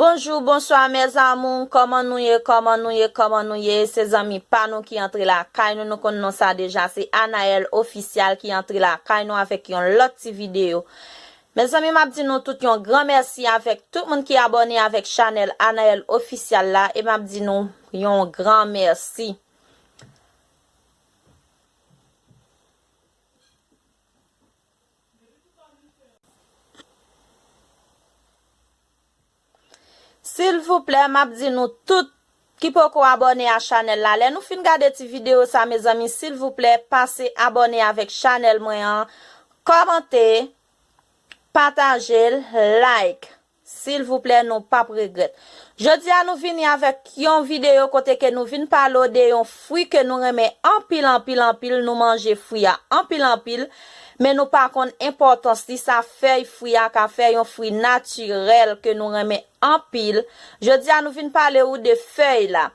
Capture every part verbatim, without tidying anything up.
Bonjou, bonswa, mes amours. Kòman nou ye? Kòman nou ye? Kòman nou ye? Se zanmi pa nou ki antre lakay nou. Nou konn non sa deja. Se Anaëlle Official ki antre lakay nou avèk yon lòt ti videyo. Mezanmi, m ap di nou tout yon gran mèsi avèk tout moun ki abòne avèk chanèl Anaëlle Official la. E m ap di nou yon gran mèsi. Silvouplè, m ap di nou tout ki poko abòne a chanèl la. Lè nou fin gade ti videyo sa, mezanmi, silvouplè, pase abòne avèk chanèl mwen an. Kòmante, pataje l, like. Silvouplè, nou p ap regrèt. Jodi a, nou vini avèk yon videyo kote ke nou vin pale w de yon fwi ke nou renmen anpil, anpil, anpil. Nou manje fwi a anpil, anpil, men nou pa konn enpòtans li. Sa fèy fwi a ka fè, yon fwi natirèl ke nou renmen anpil. Jodi a, nou vin pale w de fèy la.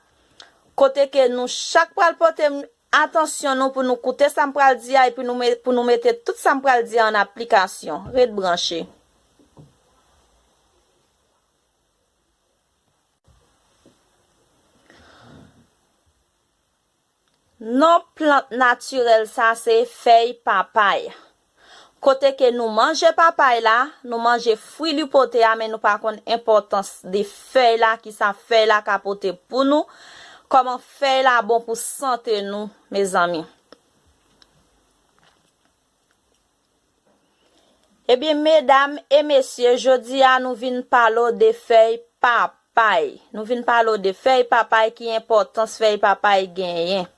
Kote ke nou chak pral pote atansyon nou pou nou koute sa m pral di a, epi nou me-, pou nou mete tout sa m pral di a an aplikasyon. Ret branche. Non plant natirèl sa se fèy papay. Kote ke nou manje papay la, nou manje fwi li pote a, men nou pa konn enpòtans de fèy la, ki sa fèy la ka pote pou nou, kòman fèy la bon pou sante nou, mezanmi. Ebyen, medam e mesye, jodi a nou vin pale w de fèy papay. Nou vin pale w de fèy papay, ki enpòtans fèy papay genyen.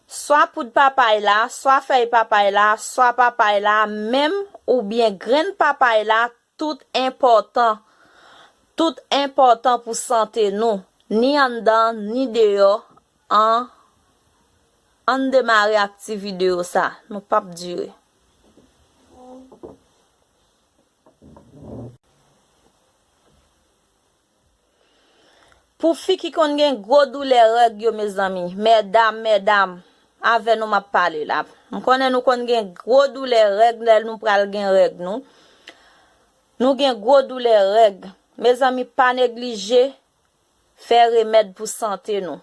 Swa poud papay la, swa fèy papay la, swa papay la menm, oubyen grenn papay la, tout enpòtan. Tout enpòtan pou sante nou, ni anndan, ni deyò. An, ann demare ak ti videyo sa, nou p ap dire. Pou fi ki konn gen gwo doulè règ yo, mezanmi, medam, medam, avè nou m ap pale la. M konnen nou konn gen gwo doulè règ lè nou pral gen règ nou. Nou gen gwo doulè règ. Mezanmi, pa neglije fè remèd pou sante nou.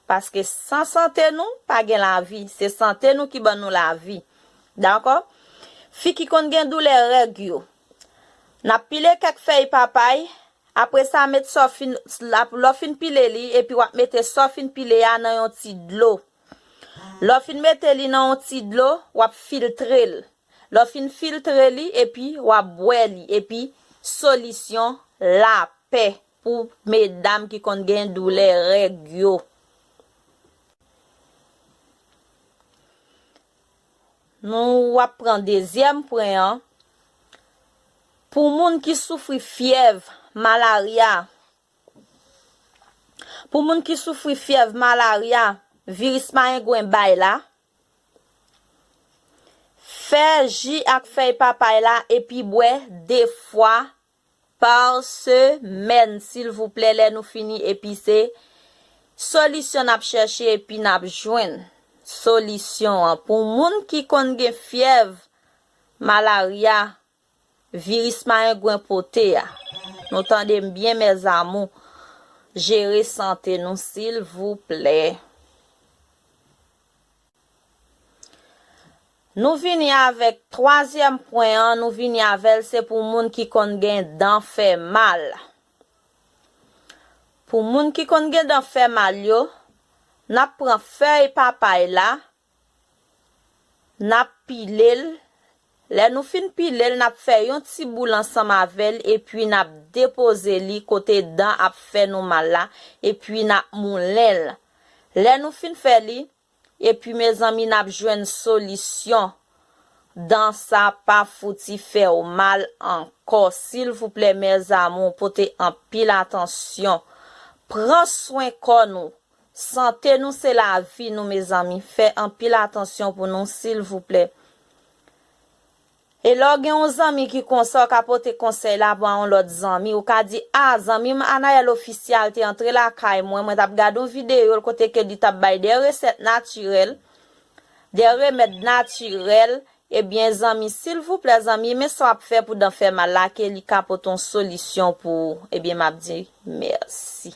Paske san sante nou, pa gen lavi. Se sante nou ki ban nou lavi. Dakò? Fi ki konn gen doulè règ yo. N ap pile kèk fèy papay. Apre sa, met sa w fin, la, lè w fin pile li, epi w ap mete sa w fin pile a nan yon ti dlo. Lè w fin mete li nan yon ti dlo, w ap filtre l. Lè w fin filtre li, epi w ap bwè li, epi solisyon lapè pou medam ki konn gen doulè règ yo. Nou w ap pran dezyèm pwen an. Pou moun ki soufri fyèv, malarya. Pou moun ki soufri fyèv, malarya, viris mayengwen bay la, fè ji ak fèy papay la epi bwè de fwa pa semèn, silvouplè, lè nou fini, epi se solisyon n ap chèche epi n ap jwenn solisyon an. Pou moun ki konn gen fyèv, malarya, viris mayengwen pote a. Nou tande m byen, mes amours. Jere sante nou, silvouplè. Nou vini avèk twazyèm pwen an, nou vini avè l, se pou moun ki konn gen dan fè mal. Pou moun ki konn gen dan fè mal yo, n ap pran fèy papay la, n ap pile l. Lè nou fin pile l, n ap fè yon ti boul ansanm avè l, epi n ap depoze li kote dan ap fè nou mal la, epi n ap moulen l. Lè nou fin fè li, epi mezanmi, n ap jwenn solisyon. Dan sa pa fouti fè w mal ankò. Silvouplè, mes amours, pote anpil atansyon. Pran swen kò nou. Sante nou se lavi nou, mezanmi. Fè anpil atansyon pou nou, silvouplè. E lè w gen yon zanmi ki konsa, w ka pote konsèy la pou yon lòt zanmi. Ou ka di, a, zanmi m Anaëlle Official te antre lakay mwen, mwen t ap gade yon videyo l kote ke li t ap bay de resèt natirèl, de remèd natirèl, Ebyen, zanmi, silvouplè, zanmi, men sa w ap fè pou dan fè mal la, ke li ka pote yon solisyon pou ou. Ebyen, m ap di mèsi.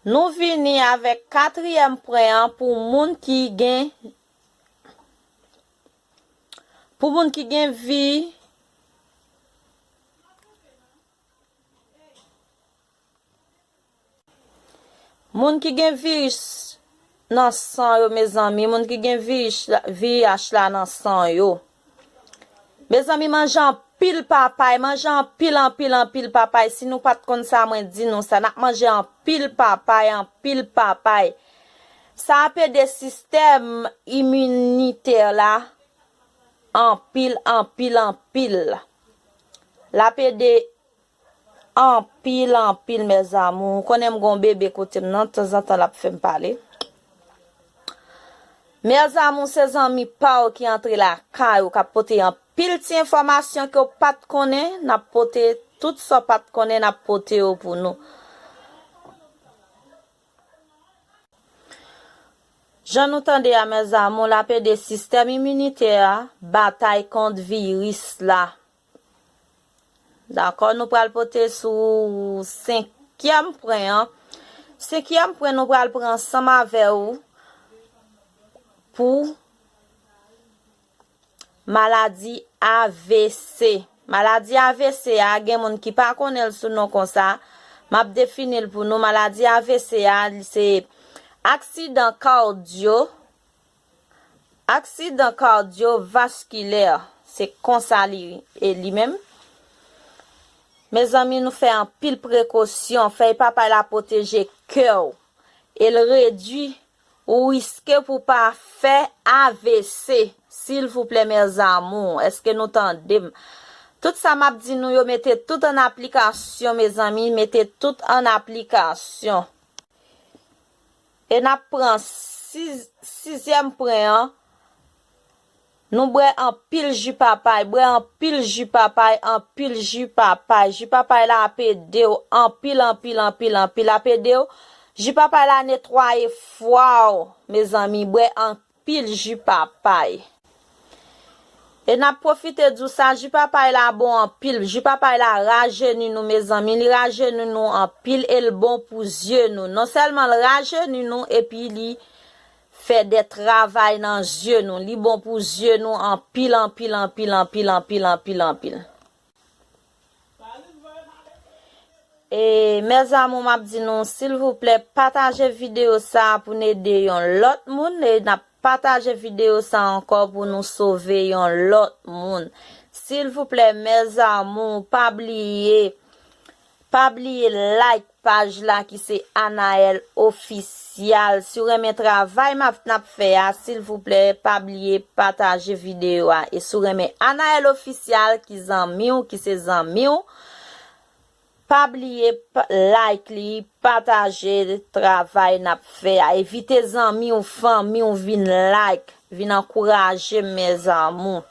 Nou vini avèk katriyèm pwen an pou moun ki gen, pou moun ki gen vi, moun ki gen viris nan san yo, mezanmi, moun ki gen viris la, V I H la nan san yo. Mezanmi, manje anpil papay, manje anpil, anpil, anpil papay. Si nou pa t konn sa, mwen di nou sa, n ap manje anpil papay, anpil papay. Sa ap ede sistèm iminitè la anpil, anpil, anpil. L ap ede anpil, anpil, mes amours. Ou konnen m gon bebe kote m nan, tanzantan l ap fè m pale. Mes amours, se zanmi pa w ki antre lakay ou, k ap pote anpil ti enfòmasyon ke w pa t konnen, n ap pote tout sa w pa t konnen, n ap pote yo pou nou. Jan nou tande a, mes amours, l ap ede sistèm iminitè a batay kont viris la. Dakò, nou pral pote sou senkyèm pwen an. Senkyèm pwen nou pral pran ansanm avè w pou maladi A V C. Maladi A V C a, gen moun ki pa konnen l sou non konsa. M ap defini l pou nou. Maladi A V C a, li se aksidan kadyo, aksidan kadyovaskilè. Se konsa li, e li menm. Mezanmi, nou fè anpil prekosyon. Fèy papay la pwoteje kè w. E l redui ou riske pou pa fè A V C. Silvouplè, mes amours, èske nou tande m? Tout sa m ap di nou yo, mete tout an aplikasyon, mezanmi, mete tout an aplikasyon. E n ap pran siz, sizyèm pwen an. Nou bwè anpil ji papay, bwè anpil ji papay, anpil ji papay. Ji papay la ap ede w anpil, anpil, anpil, anpil. L ap ede w. Ji papay la netwaye fwa w, mezanmi. Bwè anpil ji papay. E n ap pwofite di w sa, ji papay la bon anpil. Ji papay la rajeni nou, mezanmi. Li rajeni nou anpil e l bon pou zye nou. Non sèlman l rajeni nou, epi li fè de travay nan zye nou. Li bon pou zye nou anpil, anpil, anpil, anpil, anpil, anpil, anpil. E, mes amours, m ap di nou, silvouplè, pataje videyo sa a pou n ede yon lòt moun. E n ap pataje videyo sa a ankò pou nou sove yon lòt moun. Silvouplè, mes amours, pa bliye, pa bliye like paj la ki se Anaëlle Official. Si w renmen travay m ap, n ap fè a, silvouplè, pa bliye pataje videyo a. E si w renmen Anaëlle Official ki zanmi w, ki se zanmi w, pa bliye pa, like li, pataje travay n ap fè a. Envite zanmi w, fanmi w vin like, vin ankouraje m, mes amours.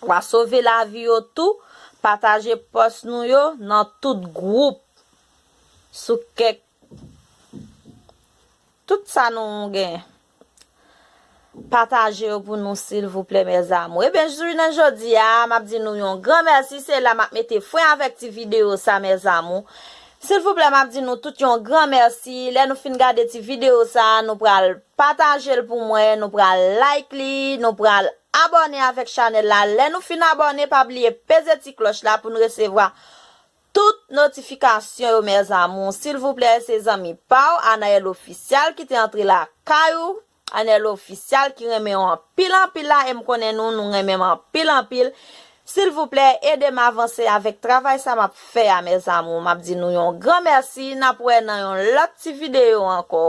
W a sove lavi yo tou, pataje pòs nou yo nan tout gwoup. Sou kèk, tout sa nou gen. Pataje yo pou nou, silvouplè, mes amours. Ebyen, jounen jodi a, m ap di nou yon gran mèsi. Se la m ap mete fren avèk ti videyo sa, mes amours. Silvouplè, m ap di nou tout yon gran mèsi. Lè nou fin gade ti videyo sa, nou pral pataje l pou mwen, nou pral like li, nou pral abòne avèk chanèl la. Lè nou fin abòne, pa bliye peze ti klòch la pou n resevwa tout notifikasyon yo, mes amours. Silvouplè, se zanmi pa w, Anaëlle Official, ki te antre lakay ou. Anaëlle Official, ki renmen w anpil, anpil la, e m konnen nou, nou renmen m anpil, anpil. Silvouplè, ede m avanse avèk travay sa m ap fè a, mes amours. M ap di nou yon gran mèsi, n ap wè nan yon lòt ti videyo ankò.